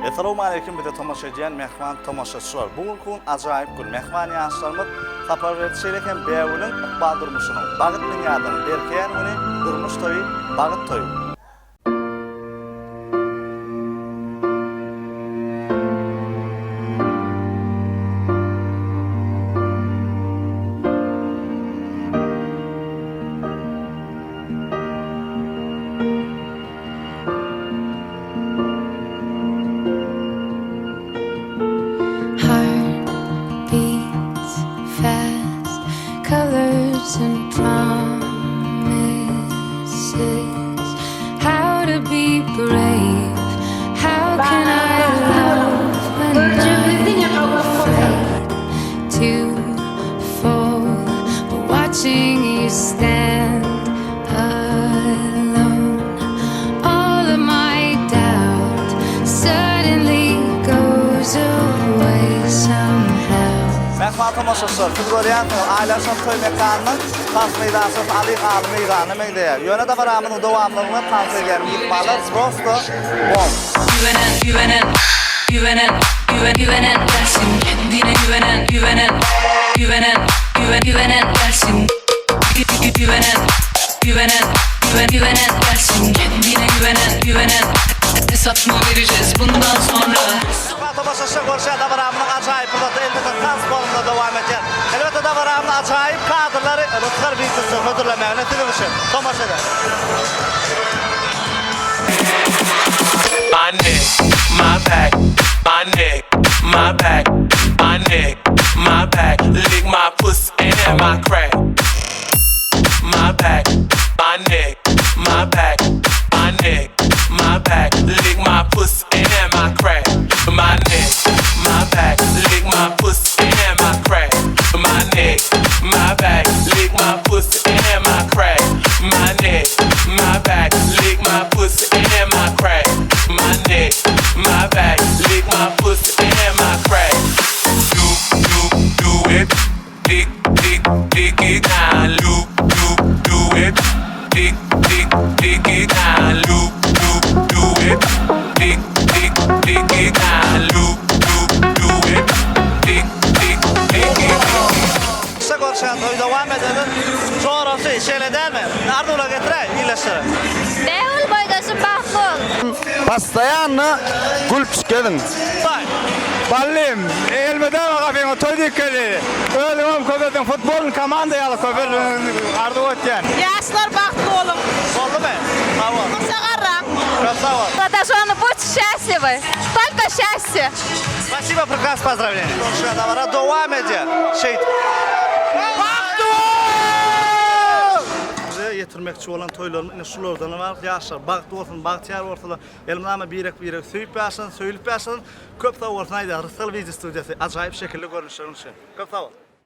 Essalawmaleýkim bize tomaşa edýän mähriban tomaşaçylar. Bu günki gün ajaýyp gün. Mähriban ýaşlarymyz Saparberdi şeýle hem Bägüliň ykbal durmuşynyň, bagt binýadynyň berkeýän güni durmuş toýy, bagt toýy. Heart beats fast, colors and promises. How to be brave? How can I love when I'm afraid to fall? But watching you stand alone, all of my doubt suddenly goes away somehow. Mähriban tomaşaçylar, siz görýänsiňiz, Aýlarşat toý mekanynyň tans meýdançasy Aly Haly meýdanyna meňzeýär. Ýöne dabaramyzyň dowamlylygyna tans edýän myhmanlar prosto bomb. Güvenen, güvenen, güvenen, güven, güvenen gelsin Kendine güvenen, güvenen, güvenen, güven, güvenen gelsin Gü- gü- Güvenen, güvenen, güven, güvenen gelsin Kendine güvenen, güvenen Hesap mı vereceğiz bundan sonra? Mähriban tomaşaçylar, görüşýän dabaramyzyň ajaýyp pursaty elbetde tans formunda dowam edýär. Elbetde dabaramyzyň ajaýyp kadrlary Rysgal Biznesiniň hödürlemeginde siziň üçin. Tomaşa ediň. My neck, my back, my neck, my back, my neck, my back, lick my pussy and my crack. My back, my neck, my back, my neck, my back, lick my pussy and my crack. My neck, my back, lick my pussy and my crack. My neck, my back, lick my pussy and my crack. My neck, my back, lick my pussy and my crack. My neck, my back, lick my pussy and my crack. Do, do, do it. Dick, dick, dick it down. Do, do, do it. Dick, dick, dick it down. Do, do, do it. Dick, dick, dick it down. Do, do, do it. Dick, dick, dick it down. Şa görüşýän toý dowam edendir. Jorasy, şeýle dälmi? Arzuwlar getiräý, illeşlere. Bägül boýdaşym bagtly bol. Postoýanno gülüp geziň. Baý. Ballym, elmydama gapyňa toý diýip geldi. Özüňem köp ediň, futbolny komanda ýaly köp arzuw etýän. Ýaşlar bagtly boluň. Boldumy? Sag bol. Durmuşa garraň. Köp sag bol. Молодожены будьте счастливы. Только счастье. Spasibo, prekrasno pozdravleniýe. Görüşýän dabara dowam edýär. Şeýdip. Bagtly bol! Bize ýetirmekçi bolan toýlarymyz ine şulardan ybarat. Ýaşlar bagtly bolsun, bagtyýar bolsunlar. Elmydama birek-biregi söýüp ýaşasyn, söýülip ýaşasyn. Köp sag bolsun aýdýar Rysgal wideo studiýasy ajaýyp şekilli görnüşleriň üçin. Köp sag bol.